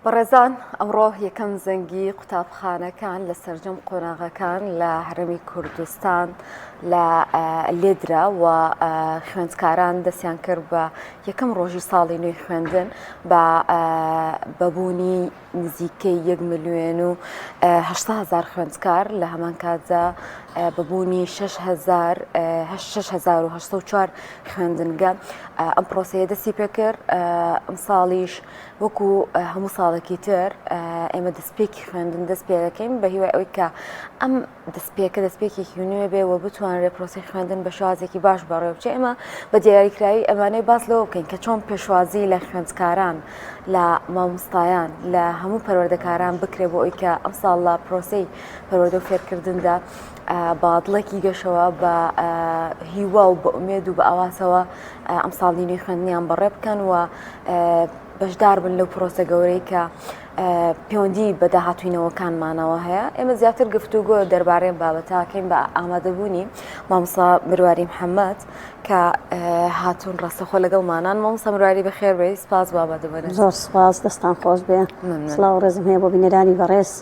بەڕێزان ئەمڕۆ یەکەم زەنگی قوتابخانەکان لە سەرجەم قۆناغەکان لە هەرێمی کوردستان لە لێدرا و خوێندکاران دەستیان کرد بە یەکەم ڕۆژی ساڵی نوێی خوێندن بە بەبوونی نزیکەی یەک ملیۆن و 800 هزار خوێندکار لە هەمان کاتدا بەبوونی 6804 خوێندنگە ئەم پرۆسەیە دەستی پێکرد ئەمساڵیش وەکو هەموو ساڵێکی تر ئێمە دەستپێکی خوێندن دەست پێ دەکەین بە هیوای ئەوەی کە ئەم دەستپێکە دەستپێکێکی نوێ بێ و بتوانرێت پرۆسی خوێندن بە شێوازێکی باش بەڕێوە بچێ ئێمە بە دیاریکراوی ئەمانەی باس لەوە بکەین کە چۆن پێشوازی لە خوێندکاران لە مامۆستایان لە هەموو پەروەردەکاران بکرێ بۆ ئەوی کە ئەمساڵ لە پرۆسی پەروەردە و فێرکردندا بە دڵێکی گەشەوە بە هیوا و بە ئومێد و بە ئاواتەوە ئەمساڵی نوێی خوێندنیان بەڕێ بکەن و بەشدار بن لەو پرۆسە گەورەی کە پەیوەندی بە داهاتووی نەوەکانمانەوە هەیە ئێمە زیاتر گفتوگۆ دەربارەی بابەتاکەین بە ئامادەبوونی مامۆستا مرواری محەممەد کە هاتوون ڕاستەخۆ لەگەڵمانان مامۆستا مرواری بەخێر بێی سپاس بۆ ئامادەبوونت. زۆر سپاس دەستان خۆش بێ سڵاو ڕێزم هەیە بۆ بینەرانی بەڕێز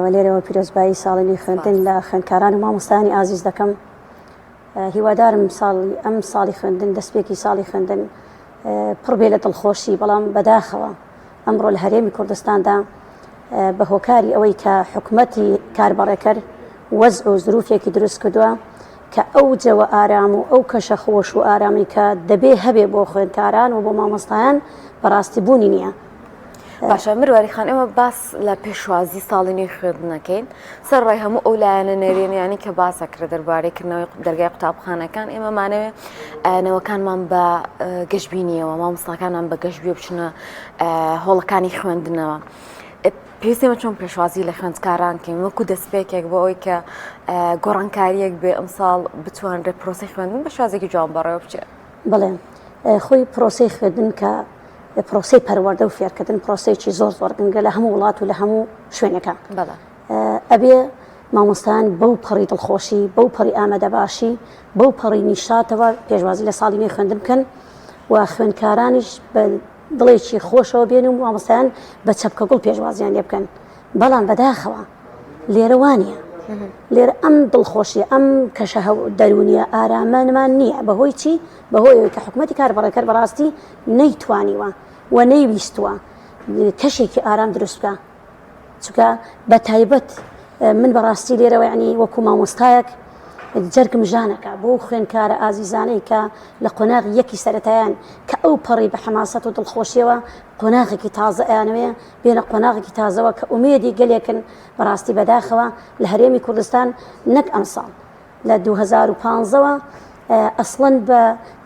و لێرەوە پیرۆزبایی ساڵی نوێی خوێندن لە خوێندکاران و مامۆستایانی ئازیز دەکەم هیوادارم ساڵی ئەم ساڵی خوێندن دەستپێکی ساڵی خوێندن پڕ بێ لە دڵخۆشی بەڵام بەداخەوە ئەمڕۆ لە هەرێمی کوردستاندا بە هۆکاری ئەوەی کە حکومەتی کاربەڕێکەر وەزع و زروفێکی دروست کردووە کە ئەو جەوە ئارام و ئەو کەشە خۆش و ئارامی کە دەبێ هەبێ بۆ خوێندکاران و بۆ مامۆستایان بەڕاستی بوونی نییە. باشە مرواری خان ئێمە باس لە پێشوازی ساڵی نوێی خوێندنەکەین سەرڕای هەموو ئەو لایەنە نەرێنیانی کە باسە کرا دەربارەی کردنەوەی دەرگای قوتابخانەکان ئێمە مانەوێ نەوەکانمان بە گەشببینیەوە مامۆستاکانمان بە گەشببیە بچنە هۆڵەکانی خوێندنەوە. پێویستە ئێمە چۆن پێشوازی لە خوێندکاران کەین وەکو دەستپێکێک بۆ ئەوەی کە گۆڕانکاریەک بێ ئەمساڵ بتوانرێت پرۆسی خوێندن بە شازێکی جوان بەڕێوە بچێت. بڵێ خۆی پرۆسی خوێندن کە پرۆسەی پەروەردە و فێرکردن پرۆسەیەکی زۆر زۆر گرنگە لە هەموو وڵات و لە هەموو شوێنەکە ئەبێ مامۆستایان بەو پەڕی دڵخۆشی بەو پەڕی ئامادەباشی بەو پەڕی نیشاتەوە پێشوازی لە ساڵی نوێی خوێندن بکەن و خوێندکارانیش بە دڵێکی خۆشەوە بێن و مامۆستایان بە چەپکە گوڵ پێشوازیان لێ بکەن بەڵام بەداخەوە لێرە وانە لێرە ئەم دڵخۆشی ئەم کەشە دەرونیە ئارامەنمان نییە بەهۆی چی بەهۆی ئەوەی کە حکومەتی کاربەڕێکەر بەڕاستی نەیتوانیوە و نەیویستووە کەشێکی ئارام دروست بکە چونکە بە تایبەت من بەڕاستی لێرەوە ینی وەکو مامۆستایەک جەرگم ژانەکە بۆ خوێنکارە ئازیزانەی کە لە قۆناغی یەکی سەتایان کە ئەو پەڕی بە حەماسەت و دڵخۆشیەوە قۆناغێکی تازە ئەیانەوێ بێنە قۆناغێکی تازەوە کە ئومێدی گەلێکن بەڕاستی بەداخەوە لە هەرێمی کوردستان نەک ئەمساڵ لە 2015 وە ئەسڵەن بە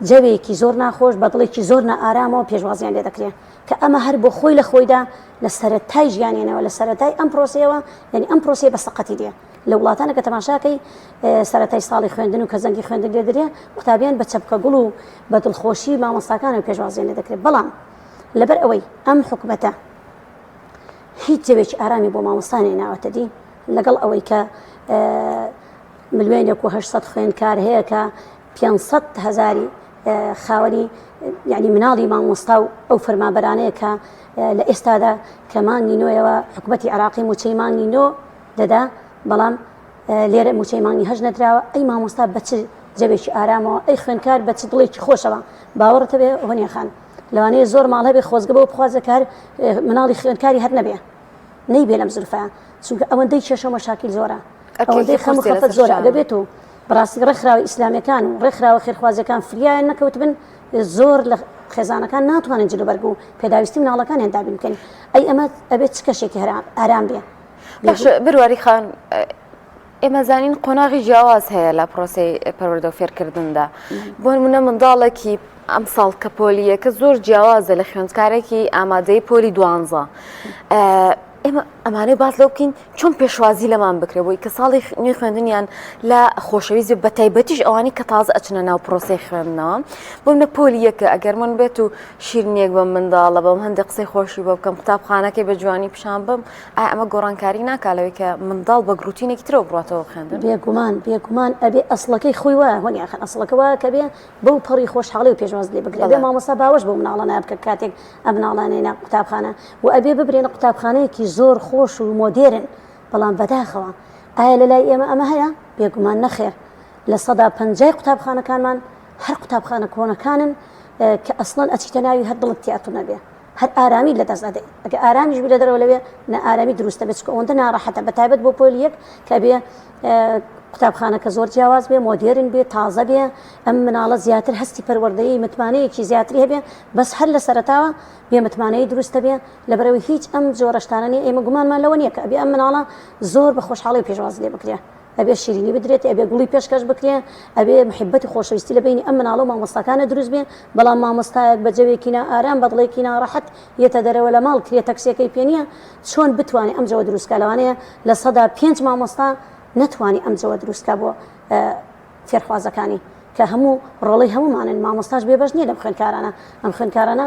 جەوێکی زۆر ناخۆش بە دڵێکی زۆر نائارامەوە پێشوازیان لێ دەکرێ کە ئەمە هەر بۆ خۆی لە خۆیدا لە سەرەتای ژیانێنەوە لە سەرەتای ئەم پرۆسەیەوە یعنی ئەم پرۆسەیە بە سەقەتی دێ لە وڵاتانە کە تەماشاکەی سەرەتای ساڵی خوێندن و کە زەنگی خوێندن لێ درێ قوتابیان بە چەپکە گوڵ و بە دڵخۆشی مامۆستاکانەوە پێشوازیان لێ دەکرێت بەڵام لەبەر ئەوەی ئەم حکومەتە هیچ جەوێکی ئارامی بۆ مامۆستا نێناوەتە دی لەگەڵ ئەوەی کە ملیۆنێک و 800 خوێندکار هەیە کە 500 هزاری خاوەنی یعنی مناڵی مامۆستا و ئەو فەرمانبەرانەیە کە لە ئێستادا کە مانگی نۆیەوە حکوومەتی عراقی موچەی مانگی نۆ دەدا بەڵام لێرە موچەی مانگی هەش نەدراوە ئەی مامۆستا بە چ جەوێکی ئارامەوە ئەی خوێندکار بە چ دڵێکی خۆشەوە باوەڕتە بێ هۆنیە خان لەوانەیە زۆر ماڵ هەبێ خۆزگە بەوە بخوازێ کە هەر مناڵی خوێندکاری هەر نەبێ نەیبێ لەم زرفە چونکە ئەوەندەی کێشە و مەشاکیل زۆرە ئەوەندەی خەم و خەفەت زۆرە ئەگە بێت و بەڕاستی ڕێکخراوە ئیسلامیەکان و ڕێکخراوە خێرخوازیەکان فریایان نەکەوتبن زۆر لە خێزانەکان ناتوانن جلوبەرگ و پێداویستی مناڵەکانیان دابین بکەن ئەی ئەمە ئەبێت چ کەشێکی ئارام بێ باشە برواری خان ئێمە زانین قۆناغی جیاواز هەیە لە پرۆسەی پەروەردە و فێرکردندا بۆ نمونە منداڵێکی ئەمساڵ کە پۆلیەکە زۆر جیاوازە لە خوێندکارێکی ئامادەی پۆلی دوانزە ئێمە. ئەمانەی باس لەو بکەین چۆن پێشوازی لەمان بکرێ بۆی کە ساڵی نوێی خوێندنیان لە خۆشەویست بێ بەتایبەتیش ئەوانەی کە تازە ئەچنە ناو پرۆسەی خوێندنەوە بۆ منە پۆلی یەکە ئەگەر من بێت و شیرنیەک بەم منداڵە بەم هەندێک قسەی خۆشی بۆ بکەم قوتابخانەکەی بە جوانی پیشان بم ئایا ئەمە گۆڕانکاری ناکا لەوەی کە منداڵ بە گروتینێکی ترەوە بڕاتەوە خوێندن؟ بێگومان بێگومان ئەبێ ئەسڵەکەی خۆی وایە هۆنی ئەخەن ئەسڵەکە وایە کە بێ بەو پەڕی خۆشحاڵی و پێشواز لێ بگرێ ئەبێ مامۆستا باوەش بەو مناڵانە بکە کاتێک ئەم مناڵانەی ناو قوتابخانە و ئەبێ ببرێنە قوتابخانەیەکی زۆر خۆش و مۆدێرن بەڵام بەداخەوە ئایا لە لای ئێمە ئەمە هەیە؟ بێگومان نەخێر 50%ی قوتابخانەکانمان هەر قوتابخانە کۆنەکانن کە ئەسڵەن ئەچیتە ناوی هەر دڵت تیا توند ئەبێ هەر ئارامی لە دەست ئەدەی ئەگە ئارامیش بی لە دەرەوە لەوێ نائارامی دروست دەبێت چونکە ئەوەندە ناڕەحەتە بە تایبەت بۆ پۆلی یەک کە بێ قوتابخانەکە زۆر جیاواز بێ مۆدێرن بێ تازە بێ ئەم مناڵە زیاتر هەستی پەروەردەیی متمانەیەکی زیاتری هەبێ بەس هەر لە سەرەتاوە بێ متمانەیی دروستە بێ لەبەرەوەی هیچ ئەم جۆرە شتانە نیە ئێمە گومانمان لەوە نییە کە ئەبێ ئەم مناڵە زۆر بە خۆشحاڵی و پێشواز لێ بکرێ ئەبێ شیرینی بدرێت ئەبێ گوڵی پێشکەش بکرێ ئەبێ محبەت و خۆشەویستی لە بینی ئەم مناڵە و مامۆستاکانە دروست بێ بەڵام مامۆستایەک بە جەوێکی نائارام بە دڵێکی ناڕەحەت یەتە دەرەوە لە ماڵ کرێ تەکسیەکەی پێ نییە چۆن بتوانێ ئەم جەوە دروست کا لەوانەیە 5% مامۆستا نەتوانی ئەم جەوە دروست کا بۆ فێرخوازەکانی کە هەموو ڕۆڵەی هەموومانن مامۆستاش بێبەش نییە لەم خوێندکارانە ئەم خوێندکارانە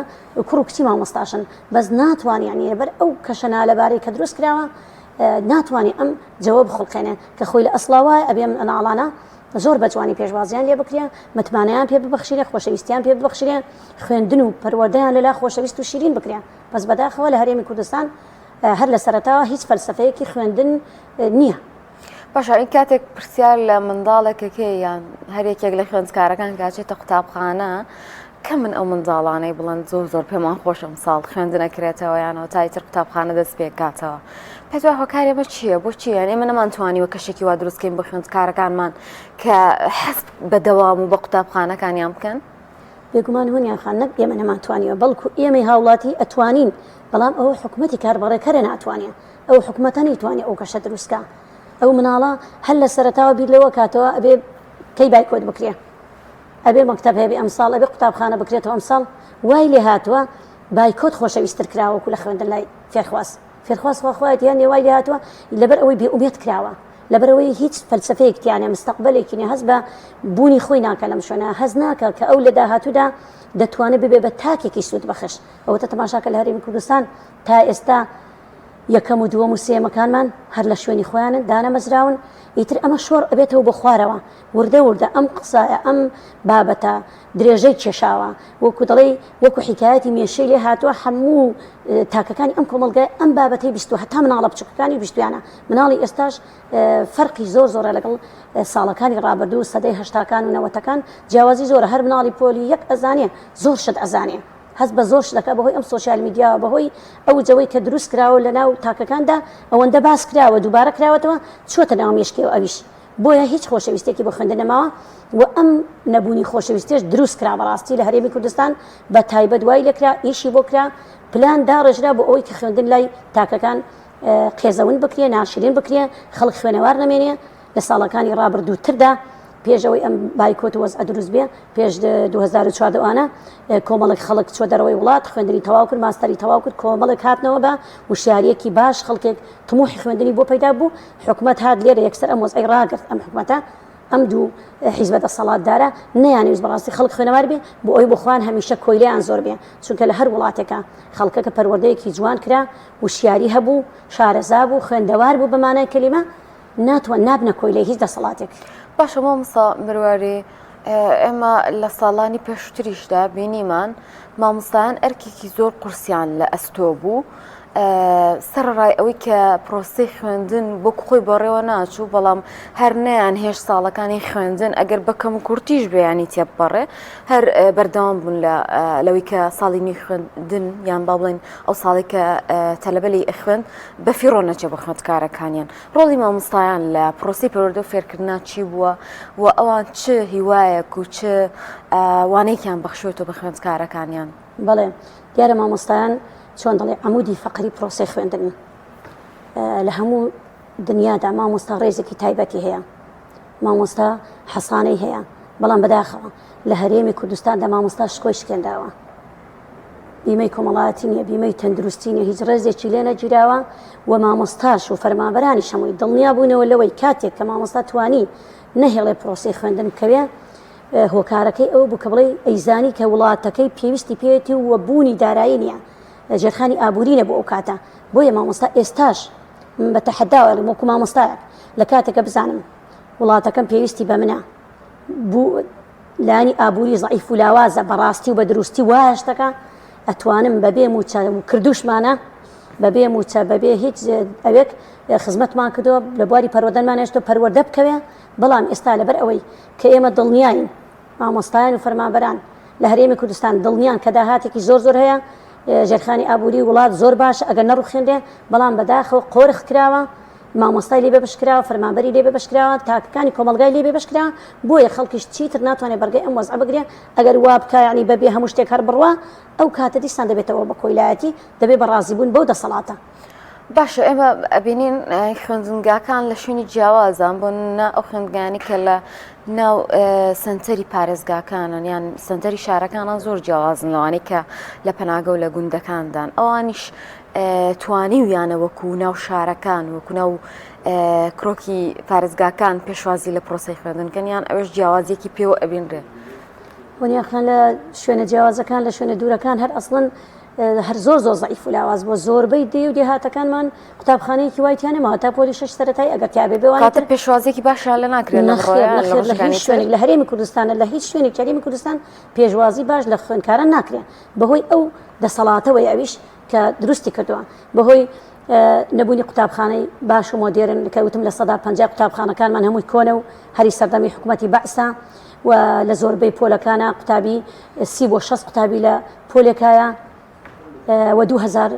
کوڕ و کچی مامۆستاشن بەس ناتوانانی یعنی لەبەر ئەو کەشە نالەبارەی کە دروست کراوە ناتوانێ ئەم جەوە بخوڵقێنێ کە خۆی لە ئەسڵا وایە ئەبێ ئەم مناڵانە زۆر بە جوانی پێشوازیان لێ بکرێ متمانەیان پێ ببەخشرێ خۆشەویستیان پێ ببەخشرێ خوێندن و پەروەردەیان لەلا خۆشەویست و شیرین بکرێ بەس بەداخەوە لە هەرێمی کوردستان هەر لە سەرەتاوە هیچ فەلسەفەیەکی خوێندن نییە. باشە این کاتێک پرسیار لە منداڵێکەکەی یان هەر یەکێک لە خوێندکارەکان کاچێتە قوتابخانە کەمن ئەو منداڵانەی بڵێن زۆر زۆر پێمان خۆشە ئەمساڵ خوێندن ئەکرێتەوە یان ئەوەتا ئیتر قوتابخانە دەست پێکاتەوە پێت وایە هۆکاری ئەمە چییە بۆچی یان ئێمە نەمانتوانیوە کەشێکی وا دروست کەین بۆ خوێندکارەکانمان کە حەز بە دەوام و بە قوتابخانەکانیان بکەن؟ بێگومان هۆنیان خان نەک ئێمە نەمانتوانیوە بەڵکو ئێمەی هاوڵاتی ئەتوانین بەڵام ئەوە حکومەتی کاربەڕێکەرە ناتوانێ ئەو حکومەتە نەیتوانێ ئەو کەشە دروست کا ئەو مناڵە هەر لە سەرەتاوە بیر لەوە کاتەوە ئەبێ کەی بایکۆت بکرێ ئەبێ مەکتەب هەبێ ئەمساڵ ئەبێ قوتابخانە بکرێتەوە ئەمساڵ وای لێ هاتووە بایکۆت خۆشەویستتر کراوە وەکو لە خوێندن لای فێرخواز فێرخواز خوا خوایەتی هەندێ وای لێ هاتووە لەبەر ئەوەی بێ ئومێد کراوە لەبەرئەوەی هیچ فەلسەفەیەک تیانە مستەقبلێکی نیە هەست بە بوونی خۆی ناکە لەم شوێنە هەست ناکە کە ئەو لە داهاتوودا دەتوانێت ببێ بە تاکێکی سوود بەخش ئەوەتە تەماشاکە لە هەرێمی کوردستان تا ئێستا یەکەم و دووەم و سێیەمەکانمان هەر لە شوێنی خۆیانن دانەمەزراون، ئیتر ئەمە شۆڕ ئەبێتەوە بۆ خوارەوە، وردە وردە ئەم قسایە، ئەم بابەتە درێژەی کێشاوە، وەکو دەڵێی وەکو حیکایەتی مێشەی لێ هاتووە، هەموو تاکەکانی ئەم کۆمەڵگای ئەم بابەتەی بیستووە، هەتا مناڵە بچووکەکانیش بیستوویانە، مناڵی ئێستاش فەرقی زۆر زۆرە لەگەڵ ساڵەکانی ڕابردوو، سەدەی هەشتاکان و نەوەتەکان جیاوازی زۆرە، هەر مناڵی پۆلی یەک ئەزانێ زۆر شت ئەزانێ. هەست بە زۆر شت دەکات بەهۆی ئەم سۆشیال میدیاوە، بەهۆی ئەو جەوەی کە دروست کراوە لە ناو تاکەکاندا ئەوەندە باس کراوە دووبارە کراوەتەوە چووەتە ناو مێشکیەوە ئەویش بۆیە هیچ خۆشەویستێکی بۆ خوێندن نەماوە و ئەم نەبوونی خۆشەویستێش دروست کرا بەڕاستی لە هەرێمی کوردستان بە تایبەت وای لێکرا ئیشی بۆ کرا پلان داڕێژرا بۆ ئەوەی کە خوێندن لای تاکەکان قێزەون بکرێ ناشرین بکرێ خەڵک خوێنەوار نەمێنێ لە ساڵەکانی ڕابردووتردا پێش ئەوەی ئەم بایکۆت و وەزعە دروست بێ پێش 2014 ئەوانە کۆمەڵێک خەڵک چوە دەرەوەی وڵات خوێندنی تەواو کرد ماستەری تەواو کرد کۆمەڵێک هاتنەوە بە وشیاریەکی باش خەڵکێک تموحی خوێندنی بۆ پەیدا بوو حکومەت هات لێرە یەکسەر ئەم وەزعەی ڕاگرت ئەم حکومەتە ئەم دوو حیزبە دەسەڵاتدارە نەیانویست بەڕاستی خەڵک خوێنەوار بێ بۆ ئەوی بۆ خۆیان هەمیشە کۆیلەیان زۆر بێ چونکە لە هەر وڵاتێکە خەڵکەکە پەروەردەیەکی جوان کرا وشیاری هەبوو شارەزا بوو خوێندەوار بوو بە مانای کەلیمە ناتوان نابنە کۆیلەی هیچ دەسەڵاتێک. باشە مامۆستا مرواری ئێمە لە ساڵانی پێشتریشدا بینیمان مامۆستایان ئەرکێکی زۆر قورسیان لە ئەستۆ بوو سەرڕای ئەوەی کە پرۆسی خوێندن بۆ خۆی بەڕێوە ناچوو بەڵام هەر نەیان هێش ساڵەکانی خوێندن ئەگەر بە کەم و کورتیش بیانی تێپەڕێ هەر بەردەوام بوون لە لەوەی کە ساڵی نوێی خوێندن یان با بڵێن ئەو ساڵی کە تەلەبە لێی ئەخوێند بەفیڕۆ نەچێ بۆ خوێندکارەکانیان. ڕۆڵی مامۆستایان لە پرۆسەی پەروەردە و فێرکردنا چی بووە و ئەوان چ هیوایەک و چ وانەیەکیان بەخشوێتەوە بە خوێندکارەکانیان؟ بەڵێ دیارە مامۆستایان چۆن دەڵێ عەمودی فەقری پرۆسەی خوێندنن. لە هەموو دنیادا مامۆستا ڕێزێکی تایبەتی هەیە. مامۆستا حەسانەی هەیە، بەڵام بەداخەوە لە هەرێمی کوردستاندا مامۆستا شکۆی شکێنراوە. بیمەی کۆمەڵایەتی نییە، بیمەی تەندروستی نییە، هیچ ڕێزێکی لێ نەگیراوە و مامۆستاش و فەرمانبەرانیش هەمووی دڵنیا بوونەوە لەوەی کاتێک کە مامۆستا توانی نەهێڵێ پرۆسەی خوێندن بکەوێ هۆکارەکەی ئەوە بوو کە بڵێ ئەیزانی کە وڵاتەکەی پێویستی پێیەتی و بوونی دارایی نییە ژێرخانی ئابووری نەبوو ئەو کاتە بۆیە مامۆستا ئێستاش من بە تەحەداوە ئەڵێم وەکو مامۆستایەک لە کاتێکە بزانم وڵاتەکەم پێویستی بە منە بوو لایەنی ئابووری زەعیف و لاوازە بەڕاستی و بە دروستی وایە شتەکە ئەتوانم بەبێ مووچە و کردوشمانە بەبێ مووچە بەبێ هیچ ئەوێک خزمەتمان کردووە لە بواری پەروەردەمان هێشتۆ پەروەردە بکەوێ بەڵام ئێستا لەبەر ئەوەی کە ئێمە دڵنیاین مامۆستایان و فەرمانبەران لە هەرێمی کوردستان دڵنیان کە داهاتێکی زۆر زۆر هەیە ژێرخانی ئابووری وڵات زۆر باشە ئەگەر نەڕوخێنرێ بەڵام بەداخەوە قۆرخ کراوە مامۆستای لێ بێبەش کراوە، فەرمانبەری لێ بێبەش کراوە، تاکەکانی کۆمەڵگای لێ بێبەش کراوە، بۆیە خەڵکیش چیتر ناتوانێت بەرگەی ئەم وەزعە بگرێ، ئەگەر وا بکا یەعنی بە بێ هەموو شتێک هەر بڕوا، ئەو کاتە دیسان دەبێتەوە بە کۆیلایەتی، دەبێ بە ڕازیبوون بەو دەسەڵاتە. باشە ئێمە ئەبینین خوێندنگاکان لە شوێنی جیاوازان بۆ نمونە ئەو خوێندگانی کە لە ناو سنتەری پارێزگاکانن یان سنتەری شارەکانان زۆر جیاوازن لەوانەی کە لە پەناگە و لە گوندەکاندان ئەوانیش توانیویانە وەکو ناو شارەکان وەکو ناو کرۆکی پارێزگاکان پێشوازی لە پرۆسەی خوێندن کەن یان ئەوێش جیاوازیەکی پێوە ئەبینرێ؟ وەنیاخان لە شوێنە جیاوازەکان لە شوێنە دوورەکان هەر ئەسڵەن هەر زۆر زۆر زەعیف و لاواز بووە زۆربەی دێ و دێهاتەکانمان قوتابخانەیەکی وای تیا نەماوە تا پۆلی شەش سەرەتایی ئەگەر تیا بێ بێوانە کاتە پێشوازیەکی باشیان لە ناکرێت لە نەخێر نەخێر لە هیچ شوێنێک لە هەرێمی کوردستانە لە هیچ شوێنێک هەرێمی کوردستان پێشوازی باش لە خوێندکاران ناکرێ بەهۆی ئەو دەسەڵاتەوەی ئەویش کە دروستی کردووە بەهۆی نەبوونی قوتابخانەی باش و مۆدێرن کە وتم 50% قوتابخانەکانمان هەمووی کۆنە و هەری سەردەمی حکوومەتی بەعسە و لە زۆربەی پۆلەکانە قوتابی سی بۆ 6 قوتابی لە پۆلێکایە و 2000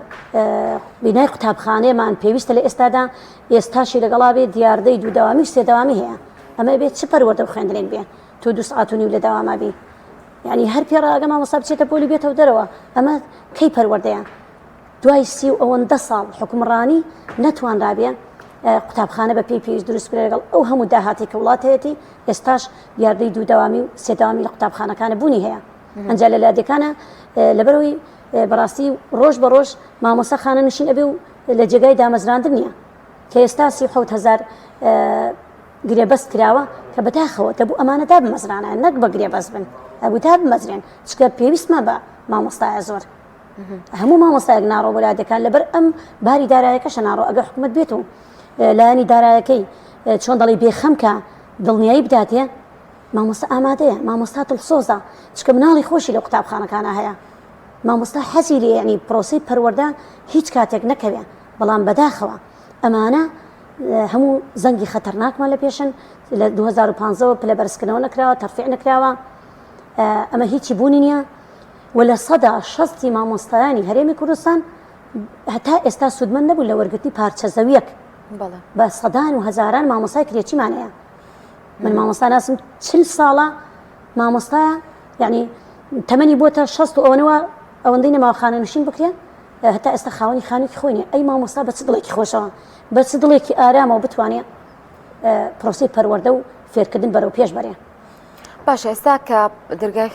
بینای قوتابخانەیەمان پێویستە لە ئێستادا ئێستاشی لەگەڵا بێ دیاردەی دوو دەوامی و سێ دەوامی هەیە ئەمە بێت چ پەروەردە و خوێندنێک بێ تۆ دوو سعات و نیو لە دەواما بی یعنی هەر پێڕاگە مامۆستا بچێتە پۆلی بێتەوە دەرەوە ئەمە کەی پەروەردەیە دوای سی و ئەوەندە ساڵ حکومڕانی نەتوانرابێ قوتابخانە بە پێی پێویست دروست بکرێت لەگەڵ ئەو هەموو داهاتی کە وڵات هەیەتی ئێستاش دیاردەی دوو دەوامی و سێ دەوامی لە قوتابخانەکانە بوونی هەیە ئەنجا لە لادێکانە لەبەرەوەی بەڕاستی ڕۆژ بە ڕۆژ مامۆستا خانە نشین ئەبێ و لە جێگای دامەزراندن نییە کە ئێستا 37 هزار گرێبەست کراوە کە بەداخەوە دەبوو ئەمانە دابمەزرانایە نەک بە گرێبەست بن ئەبوو دابمەزرێن چکە پێویستمان بە مامۆستایە زۆر هەموو مامۆستایەک ناڕۆ بۆ لادێکان لەبەر ئەم باری دارایەکەشە ناڕۆ ئەگەر حکوومەت بێت و لایەنی دارایەکەی چۆن دەڵی بێخەم کە دڵنیایی بداتێ مامۆستا ئامادەیە مامۆستا دڵسۆزە چکە مناڵی خۆشی لە قوتابخانەکانە هەیە مامۆستا حەزی لێ ینی پرۆسی پەروەردە هیچ کاتێک نەکەوێ بەڵام بەداخەوە ئەمانە هەموو زەنگی خەتەرناکمان لە پێشن لە 2015ەوە پلە بەرزکردنەوە نەکراوە تەرفیع نەکراوە ئەمە هیچی بوونی نییە و لە سەدا شەستی مامۆستایانی هەرێمی کوردستان هەتا ئێستا سوودمەند نەبوو لە وەرگرتنی پارچە زەویەک بە سەدان و هەزاران مامۆستای کرێچیمان هەیە من مامۆستا ناسم چل ساڵە مامۆستا یعنی تەمەنی بۆتە شەست و ئەوەنەوە ئەوەندەی نەماوە خانەنشین بکرێن هەتا ئێستا خاوەنی خانوویەکی خۆی نیە ئەی مامۆستا بە چ دڵێکی خۆشەوە بە چ دڵێکی ئارامەوە بتوانێ پرۆسەی پەروەردە و فێرکردن بەرەو پێش بەرێ. باشە ئێستا کە دەرگای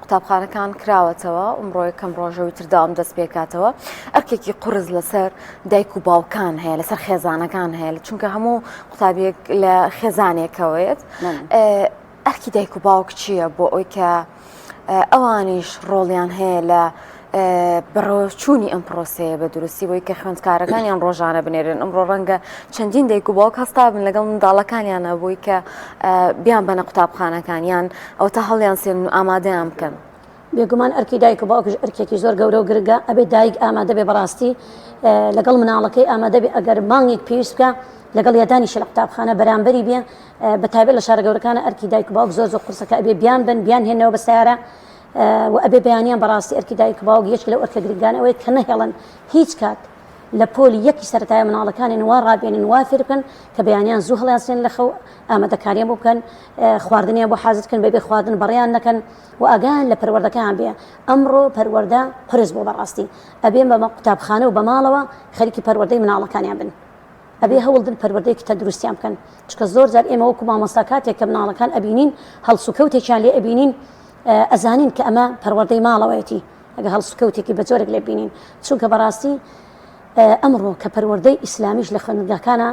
قوتابخانەکان کراوەتەوە ئەمڕۆ یەکەم ڕۆژەوەی تر داوام دەست پێکاتەوە ئەرکێکی قورس لەسەر دایک و باوکان هەیە لەسەر خێزانەکان هەیە چونکە هەموو قوتابیەک لە خێزانێکەوەیەت ئەرکی دایک و باوک چییە بۆ ئەوی کە ئەوانیش ڕۆڵیان هەیە لە بەڕێوەچوونی ئەم پرۆسەیە بە دروستی بۆی کە خوێندکارەکانیان ڕۆژانە بنێرن ئەمڕۆ ڕەنگە چەندین دایک و باوک هەستابن لەگەڵ منداڵەکانیانە بووی کە بیان بەنە قوتابخانەکانیان ئەو تا هەڵیان سێن و ئامادەیان بکەن. بێگومان ئەرکی دایک و باوکیش ئەرکێکی زۆر گەورە و گرنگە ئەبێ دایک ئامادە بێ بەڕاستی لەگەڵ مناڵەکەی ئامادە بێ ئەگەر مانگێک پێویست بکە لەگەڵ یادانیشی لە قوتابخانە بەرامبەری بێ بە تایبەت لە شارە گەورەکانە ئەرکی دایک و باوک زۆر زۆر قورسە کە ئەبێ بیان بن بیان هێنەوە بە سیارە و ئەبێ بەیانیان بەڕاستی ئەرکی دایک و باوک یەکی لەو ئەرکە گرنگانە ئەوەیە کە نەهێڵن هیچ کات لە پۆلی یەکی سەرەتای مناڵەکانیان وا ڕابێنن وا فێر بکەن کە بەیانیان زوو هەڵیانسێن لە خەو ئامادەکاریان بۆ بکەن خواردنیان بۆ حازر بکەن بەبێ خواردن بەڕێیان نەکەن و ئاگایان لە پەروەردەکەیان بێ ئەمڕۆ پەروەردە قورس بووە بەڕاستی ئەبێ بە قوتابخانە و بە ماڵەوە خەریکی پەروەردەی مناڵەکانیان بن ئەبێ هەوڵدن پەروەردەیەکی تەندروستیان بکەن چونکە زۆر جار ئێمە وەکو مامۆستا کاتێک کە مناڵەکان ئەبینین هەڵسوکەوتێکیان لێ ئەبینین ئەزانین کە ئەمە پەروەردەی ماڵەوەیەتی. ئەگە هەڵسوکەوتێکی بە جۆرێک لێ بینین چونکە بەڕاستی ئەمڕۆ کە پەروەردەی ئیسلامیش لە خوێندنگاکانە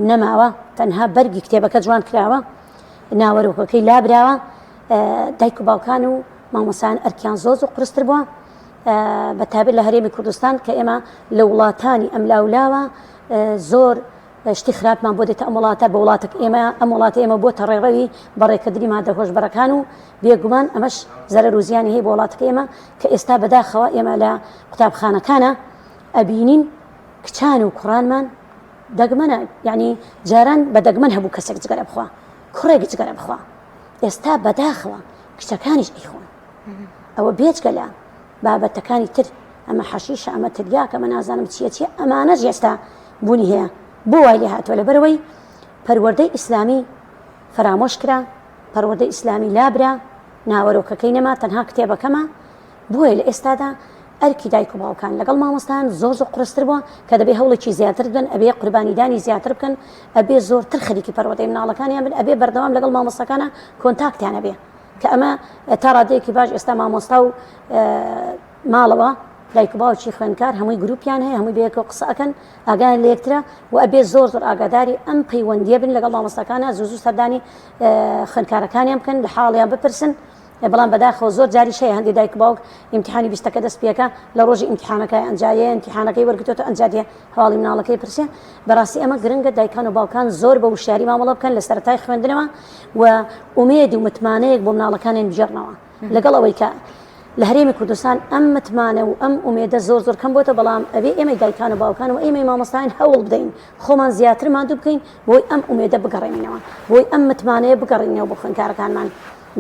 نەماوە تەنها بەرگی کتێبەکە جوان کراوە ناوەرۆکەکەی لابراوە دایک و باوکان و مامۆسان ئەرکیان زۆر زۆر قورستر بووە بە تابێت لە هەرێمی کوردستان کە ئێمە لە وڵاتانی ئەم لاولاوە زۆر شتی خراپمان بۆ دێتە ئەم وڵاتە بە وڵاتەک ئێمە ئەم وڵاتە ئێمە بۆتە ڕێڕەوی بەڕێکردنی مادە هۆشبەرەکان و بێگومان ئەمەش زەرەر و زیانی هەیە بۆ وڵاتەکە ئێمە کە ئێستا بەداخەوە ئێمە لە قوتابخانەکانە ئەبینین کچان و کوڕانمان دەگمەنە یعنی جاران بە دەگمەن هەبوو کەسێک جگەرە بخوا کوڕێک جگەرە بخوا ئێستا بەداخەوە کچەکانیش ئەیخۆن ئەوە بێجگە لە بابەتەکانی تر ئەمە حەشیشە ئەمە تریاکە ئەمە نازانم چیە چیە ئەمانەش ئێستا بوونی هەیە بۆ وای لێ هاتووە لەبەرەوەی پەروەردەی ئیسلامی فەرامۆش کرا پەروەردەی ئیسلامی لابرا ناوەرۆکەکەی نەما تەنها کتێبەکەمە بۆیە لە ئێستادا ئەرکی دایک و باوکان لەگەڵ مامۆستایان زۆر زۆر قورستر بووە کە دەبێ هەوڵێکی زیاتر بدەن ئەبێ قوربانیدانی زیاتر بکەن ئەبێ زۆرتر خەریکی پەروەردەی مناڵەکانیان بن ئەبێ بەردەوام لەگەڵ مامۆستاکانە کۆنتاکتیان هەبێ کە ئەمە تا ڕادەیەکی باش ئێستا مامۆستا و ماڵەوە دایک و باوکی خوێندکار هەمووی گروپیان هەیە هەمووی بەیەکەوە قسە ئەکەن ئاگایان لە یەکترە و ئەبێ زۆر زۆر ئاگاداری ئەم پەیوەندیە بن لەگەڵ مامۆستاکانە زوو زوو سەردانی خوێندکارەکانیان بکەن لە حاڵیان بپرسن بەڵام بەداخەوە زۆر جاریش هەیە هەندێک دایک باوک ئیمتحانی بیستەکە دەست پێکە لە ڕۆژی ئیمتحانەکە ئەنجایە ئیمتحانەکەی وەرگتۆتە ئەنجا دێ هەواڵی مناڵەکەی پرسێ بەڕاستی ئەمە گرنگە دایکان و باوکان زۆر بە وشیاری مامەڵە بکەن لە سەرەتای خوێندنەوە و ئومێد و متمانەیەک بۆ مناڵەکانیان بگێڕنەوە لەگەڵ ئەوەی کە لە هەرێمی کوردستان ئەم متمانە و ئەم ئومێدە زۆر زۆر کەم بۆتە بەڵام ئەبێ ئێمەی دایکان و باوکان و ئێمەی مامۆستایان هەوڵ بدەین خۆمان زیاتر ماندوو بکەین بۆی ئەم ئومێدە بگەڕێنینەوە بۆی ئەم متمانەیە بگەڕێنینەوە بۆ خوێندکارەکانمان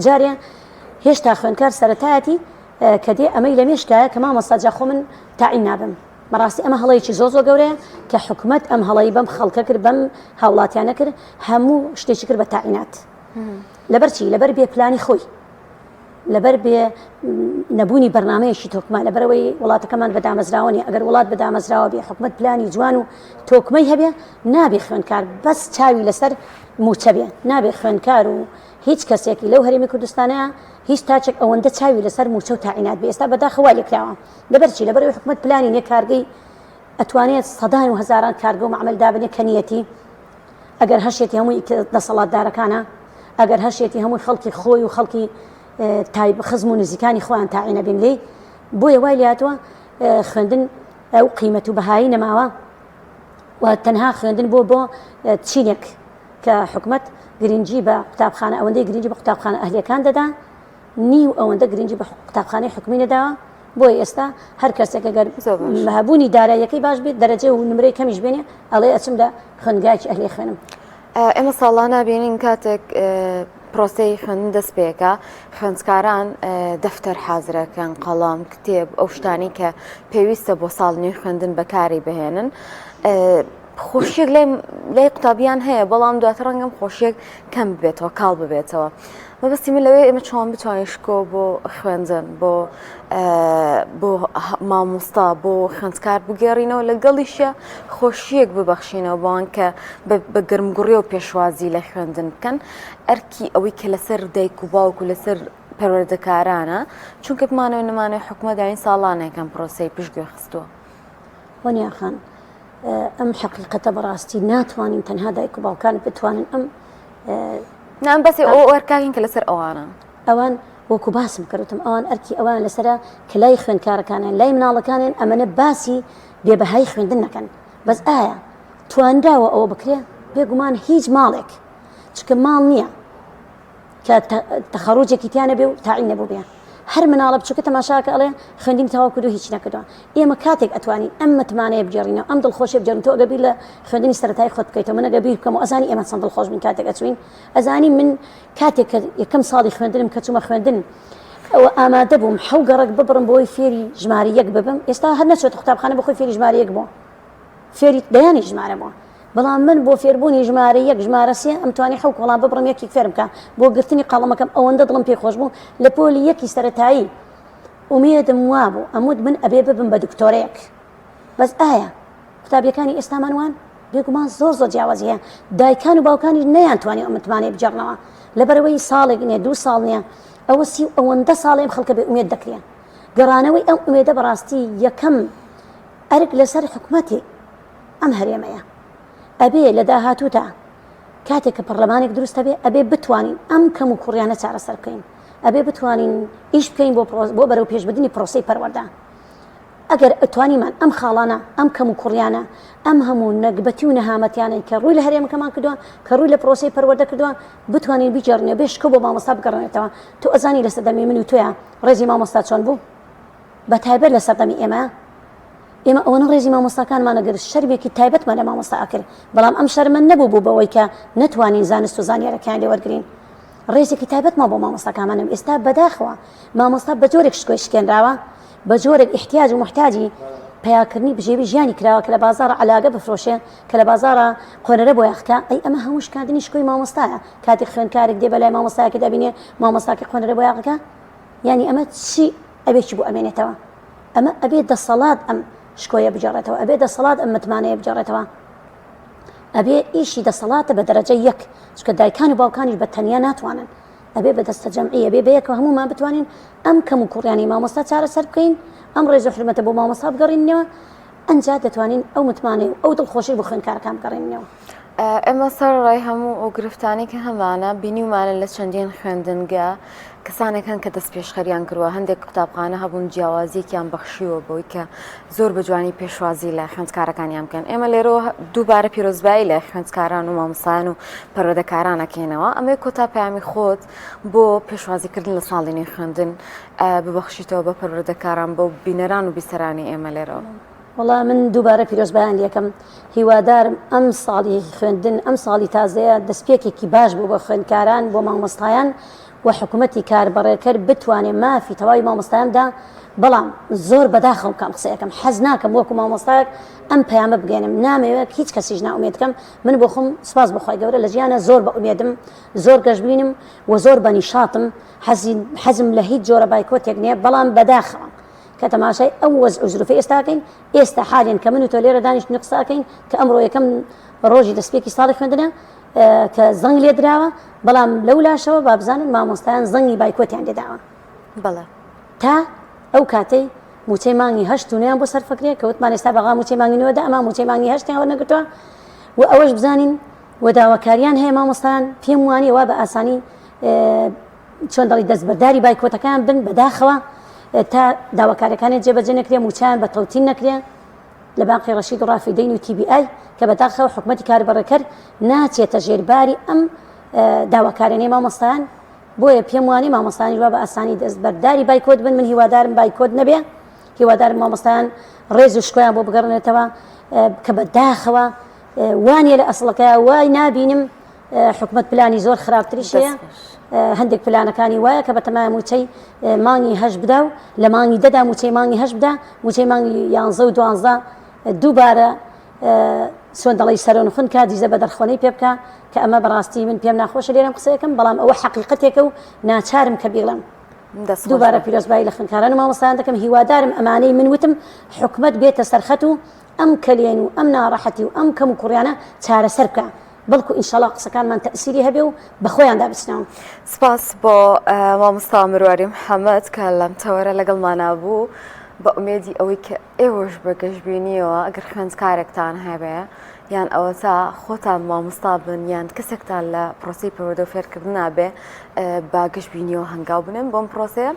جارێ هێشتا خوێندکار سەرەتایەتی کە دێ ئەمەی لە مێشکایە کە مامۆستا جا خۆ من تاعین نابم بەڕاستی ئەمە هەڵەیەکی زۆر زۆر گەورەیە کە حکومەت ئەم هەڵەی بەم خەڵکە کرد بەم هاوڵاتیانە کرد هەموو شتێکی کرد بە تاعینات لەبەر چی لەبەر بێ پلانی خۆی لەبەر بێ نەبوونی بەرنمەیەکی تۆکمە لەبەرەوەی وڵاتەکەمان بە دامەزراوە نیە ئەگەر وڵات بە دامەزراوە بێ حکومەت پلانی جوان و تۆکمەی هەبێ نابێ خوێندکار بەس چاوی لەسەر موچە بێ نابێ خوێندکار و هیچ کەسێکی لەو هەرێمی کوردستانە هیچ تاچێک ئەوەندە چاوی لەسەر موچە و تاعینات بێ ئێستا بەداخەوە وای لێکراوە لەبەر چی لەبەرئەوەی حکومەت پلانی نیە کارگەی ئەتوانێت سەدان و هەزاران کارگە و مەعمەل دابنێ کە نیەتی ئەگەر هەشێتی هەمووی دەسەڵاتدارەکانە ئەگەر هەشێتی هەمووی خەڵکی خۆی و خەڵکی تایب خزم و نزیکانی خۆیان تاعینە بین لێی بۆیە وای لاتوە خوێندن ئەو قیمەت و بەهایی نەماوە و تەنها خوێندن بۆ بۆ چینێک کە حکومت گرنگی بە قوتابخانە ئەوەندەی گرنگی بە قوتابخانە ئەهلیەکان دەدا نیو ئەوەندە گرنگی بە قوتابخانەی حکومی نەداوە بۆیە ئێستا هەر کەسێک ئەگەر هەبوونی داراییەکەی باش بێت دەرەجە و نمرەی کەمیش بێنێ ئەڵێ ئەچم لە خوێندگایەکی ئەهلی خوێنم. ئێمە ساڵانە بینین کاتێک پرۆسەی خوێندن دەست پێکە خوێندکاران دەفتەر حازرەکەن قەڵام کتێب ئەو شتانی کە پێویستە بۆ ساڵ نوێی خوێندن بەکاری بهێنن. خۆشیەک لای لای قوتابیان هەیە بەڵام دواتر ڕەنگەم خۆشیەک کەم ببێتەوە کاڵ ببێتەوە مەبەستی من لەوێ ئێمە چۆن بتوانین شکۆ بۆ خوێندن بۆ بۆ مامۆستا بۆ خوێندکار بگێڕینەوە لەگەڵیشە خۆشیەک ببەخشینەوە بەوان کە بە گەرمگوڕی و پێشوازی لە خوێندن بکەن ئەرکی ئەوەی کە لەسەر دایک و باوک و لەسەر پەروەردەکارانە چونکە بمانەوە نمانەوە حکومە داین ساڵانێکم پرۆسەی پشتگوێ خستووە. وەنیا خان ئەم حەقیقەتە بەڕاستی ناتوانین تەنها دایک و باوکان بتوانن ئەم نام بەس ئەو ئەرکاکەن کە لەسەر ئەوانە ئەوان وەکو باسم کردم ئەوان ئەرکی ئەوان لەسرە کە لای خوێندکارەکانیان لای مناڵەکانیان ئەمەنە باسی بێبەهای خوێندن نەکەن بەس ئایا توانراوە ئەوە بکرێ بێگومان هیچ ماڵێک چکە ماڵ نییە کە تەخەڕوجێکی تیا نەبێ و تاعین نەبووبێ هەر مناڵە بچووکە تەماشاکە ئەڵێ خوێندنی تەواو کردو هیچ نەکردووە ئێمە کاتێک ئەتوانین ئەم متمانەیە بگێڕینەوە ئەم دڵخۆشی بگێڕین تۆ ئەگەر بیر لە خوێندنی سەرەتایی خۆت بکەیتەوە من ئەگەر بیر بکەم و ئەزانی ئێمە چەند دڵخۆش بین کاتێک ئەچوین ئەزانی من کاتێک کە یەکەم ساڵی خوێندنم کە چوومە خوێندن ئەوە ئامادە بووم حەو گەڕەک ببڕم بۆی فێری ژمارە یەک ببم ئێستا هەر نەچێت قوتابخانە بەخۆی فێری ژمارە یەک بووە فێری دەیانی ژمارە بووە بەڵام من بۆ فێربوونی ژمارە یەک ژمارە سێ ئەمتوانی حەو کۆڵان ببڕم یەکێک فێرم بکا بۆ گرتنی قەڵەمەکەم ئەوەندە دڵم پێی خۆش بوو لە پۆلی یەکی سەرەتایی ئومێدم وابوو ئەموت من ئەبێ ببم بە دکتۆرێک بەس ئایا قوتابیەکانی ئێستامان وان بێگومان زۆر زۆر جیاوازی هەیە دایکان و باوکانیش نەیانتوانی ئەو متمانەیە بگێڕنەوە لەبەرئەوەی ساڵێک نییە دوو ساڵ نییە ئەوە سی و ئەوەندە ساڵە ئەم خەڵکە بێ ئومێد دەکرێن. گەڕانەوەی ئەم ئومێدە بەڕاستی یەکەم ئەرک لەسەر حکومەتی ئەم هەرێمەیە. ئەبێ لە داهاتوودا کاتێک کە پەڕلەمانێک دروست ئەبێ، ئەبێ بتوانین ئەم کەم و کوڕیانە چارەسەر بکەین. ئەبێ بتوانین ئیش بکەین بۆ بۆ بەرەو پێشبردنی پرۆسەی پەروەردە. ئەگەر توانیمان ئەم خاڵانە، ئەم کەم و کوڕیانە، ئەم هەموو نەگبەتی و نەهامەتیانەی کە ڕووی لە هەرێمەکەمان کردووە، کە ڕووی لە پرۆسەی پەروەردە کردووە، بتوانین بیگێڕینەوە، بێ شکۆ بۆ مامۆستا بگەڕێنێتەوە. تۆ ئەزانی لە سەردەمی من و تۆیا ڕێزی مامۆستا چۆن بوو؟ بە تایبەت لە سەردەمی ئێمە. ئێمە ئەوەنە ڕێزی مامۆستاکانمان ئەگرت، شەرمێکی تایبەتمان لە مامۆستا ئەکرد، بەڵام ئەم شەرمە نەبوو بوو بەوەی کە نەتوانین زانست و زانیارەکەیان لێ وەرگرین. ڕێزێکی تایبەتمان بۆ مامۆستاکانمان هەبوو. ئێستا بەداخەوە مامۆستا بە جۆرێک شکۆی شکێنراوە، بە جۆرێک ئیحتیاج و موحتاجی پەیاکردنی بژێوی ژیانی کراوە کە لە بازاڕا عەلاگە بفرۆشێ، کە لە بازاڕا قۆنەرە بۆیاخ کا، ئەی ئەمە هەموو شکاندنی شکۆی مامۆستایە. کاتێک خوێندکارێک دێ بە لای مامۆستایەکە دەبینێ مامۆستاکەی قۆنەرە بۆیاخ ئەکا، یانی ئەمە چی ئەبێ چی بۆ ئەمێنێتەوە؟ ئەمە ئەبێ دەسەڵات ئەم شکۆیە بگێڕێتەوە، ئەبێ دەسەڵات ئەم متمانەیە بگێڕێتەوە. ئەبێ ئیشی دەسەڵاتە بە دەرەجە یەک، چونکە دایکان و باوکانیش بە تەنیا ناتوانن، ئەبێ بە دەستە جەمعی، ئەبێ بەیەکەوە هەموومان بتوانین ئەم کەم و کوڕیانەی مامۆستا چارەسەر بکەین، ئەم ڕێز و حورمەتە بۆ مامۆستا بگەڕینینەوە، ئەنجا دەتوانین ئەو متمانەی و ئەو دڵخۆشیش بۆ خوێندکارەکان بگەڕێنینەوە. ئێمە سەرەڕای هەموو ئەو گرفتانەی کە هەمانە بینیومانە لە چەندین خوێندنگە کەسانێک هەن کە دەستپێشخەریان کردووە هەندێک قوتابخانە هەبوون جیاوازیەکیان بەخشیوە بەوەی کە زۆر بە جوانی پێشوازی لە خوێندکارەکانیان بکەن ئێمە لێرەوە دووبارە پیرۆزبایی لە خوێندکاران و مامۆستایان و پەروەردەکاران ئەکەینەوە ئەمەی کۆتا پەیامی خۆت بۆ پێشوازیکردن لە ساڵی نوێی خوێندن ببەخشیتەوە بە پەروەردەکاران بۆ بینەران و بیسەرانی ئێمە لێرەوە. وەڵا من دووبارە پیرۆزبایان لەکەم هیوادارم ئەم ساڵی خوێندن ئەم ساڵی تازەیە دەستپێکێکی باش بوو بۆ خوێندکاران بۆ مامۆستایان و حکوومەتی کاربەڕێکەر بتوانێ مافی تەواوی مامۆستایان دا بەڵام زۆر بەداخەوم کە ئەم قسەیەکەم حەز ناکەم وەکو مامۆستایەک ئەم پەیامە بگەێنم نامەوێت هیچ کەسیش نائومێد کەم من بۆ خۆم سپاس بۆ خوای گەورە لە ژیانە زۆر بە ئومێدم زۆر گەشبینم و زۆر بە نیشاتم حەزی حەزم لە هیچ جۆرە بایکۆتێک نییە بەڵام بەداخەوە کە تەماشای ئەو وەزع و زروفەی ئێستا ئەکەین، ئێستا حالیەن کە من و تۆ لێرە دانیشتین و قسە ئەکەین کە ئەمڕۆ یەکەم ڕۆژی دەستپێکی ساڵی خوێندنە کە زەنگ لێدراوە، بەڵام لەو لاشەوە با بزانن مامۆستایان زەنگی بایکۆتیان لێداوە. بەڵێ. تا ئەو کاتەی مووچەی مانگی هەشت و نۆیان بۆ سەرف ئەکرێ کە وتمان ئێستا بەغا مووچەی مانگی نۆ دا ئەما مووچەی مانگی هەشتیان وەرنەگرتووە و ئەوەش بزانین و داواکاریان هەیە مامۆستایان پێم وانییە وا بە ئاسانی چۆن دەڵی دەستبەرداری بایکۆتەکەیان بن، بەداخەوە تا داواکاریەکانیان جێبەجێ نەکرێ مووچەیان بە تەوتین نەکرێ لە بانقی ڕەشید و ڕافیدەین و تی بی ئای کە بەداخەوە حکومەتی کاربەڕێکەر ناچێتە ژێرباری ئەم داواکاریانەی مامۆستایان بۆیە پێم وانیە مامۆستایانیش وا بە ئاسانی دەستبەرداری بایکۆت بن من هیوادارم بایکۆت نەبێ هیوادارم مامۆستایان ڕێز و شکۆیان بۆ بگەڕێنێتەوە کە بەداخەوە وانە لە ئەسڵەکە وای نابینم حکومەت پلانی زۆر خراپتریش هەیە هەندێک پلانەکانی وایە کە بەتەمایە موچەی مانگی هەش بدا و لە مانگی دەدا موچەی مانگی هەش بدا موچەی مانگی یانزە و دوانزە دووبارە چۆن دەڵی سەرۆنخون کا دیزە بە دەرخۆنەی پێ بکە کە ئەمە بەڕاستی من پێم ناخۆشە لێرەم قسەیەکەم بەڵام ئەوە حەقیقەتێکە و ناچارم کە بیڵێم دووبارە پیرۆزبایی لە خوێندکاران و مامۆستایان دەکەم هیوادارم ئەمانەی من وتم حکومەت بێتە سەرخەت و ئەم کەلێن و ئەم ناڕەحەتی و ئەم کەم و کوڕیانە چارەسەر بکە بەڵکو ئینشەڵا قسەکانمان تەئسیری هەبێ و بەخۆیاندا بچنەوە. سپاس بۆ مامۆستا مرواری محەمەد کە لەم تەوەرە لەگەڵمانا بوو بە ئومێدی ئەوەی کە ئێوەش بە گەشبینیەوە ئەگەر خوێندکارێکتان هەبێ یان ئەوەتا خۆتان مامۆستا بن یان کەسێکتان لە پرۆسی پەروەردە و فێرکردنا بێ بە گەشبینیەوە هەنگاو بنێن بۆم پرۆسەیە.